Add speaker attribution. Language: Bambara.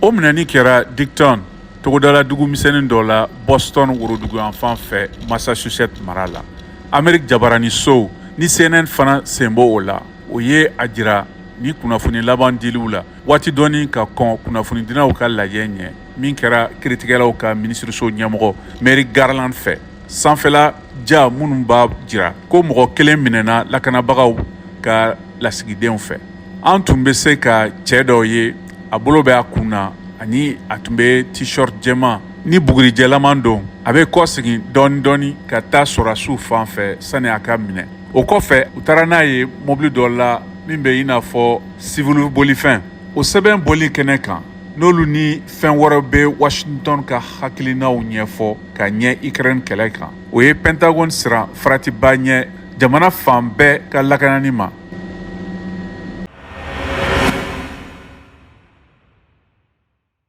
Speaker 1: O minɛni kɛra Dighton, togodala dugu misɛnnin dɔ la Boston woroduguyanfan fɛ, Massachusetts mara la. Amerique jabarani sow ni CNN fana sen b'o o la, o ye a jira ni kunnafoni laban diliw la waati dɔɔni ka kɔn kunnafonidinaw ka lajɛ ɲɛ min kɛra kiritigɛlaw ka minisiriso ɲɛmɔgɔ Merrick Garland fɛ. Sanfɛla ja minnu b'a jira ko mɔgɔ kelen minɛna lakanabagaw ka lasigidenw fɛ, an tun bɛ se ka cɛ dɔ ye, a bolo bɛ a kun na ani a tun bɛ t-shirt jɛman ni bugurijɛlaman don. A bɛ kɔsegin dɔɔni dɔɔni ka taa sɔrɔdasiw fan fɛ sani a ka minɛ. O kɔfɛ, u taara n'a ye mobili dɔ la min bɛ i n'a fɔ civil bolifɛn. O sɛbɛn bɔli kɛnɛ kan, n'olu ni fɛn wɛrɛ bɛ Washington ka hakilinaw ɲɛfɔ ka ɲɛ Ukraine kɛlɛ kan, o ye Pentagone siran faratiba ɲɛ jamana fan bɛɛ ka lakanani ma.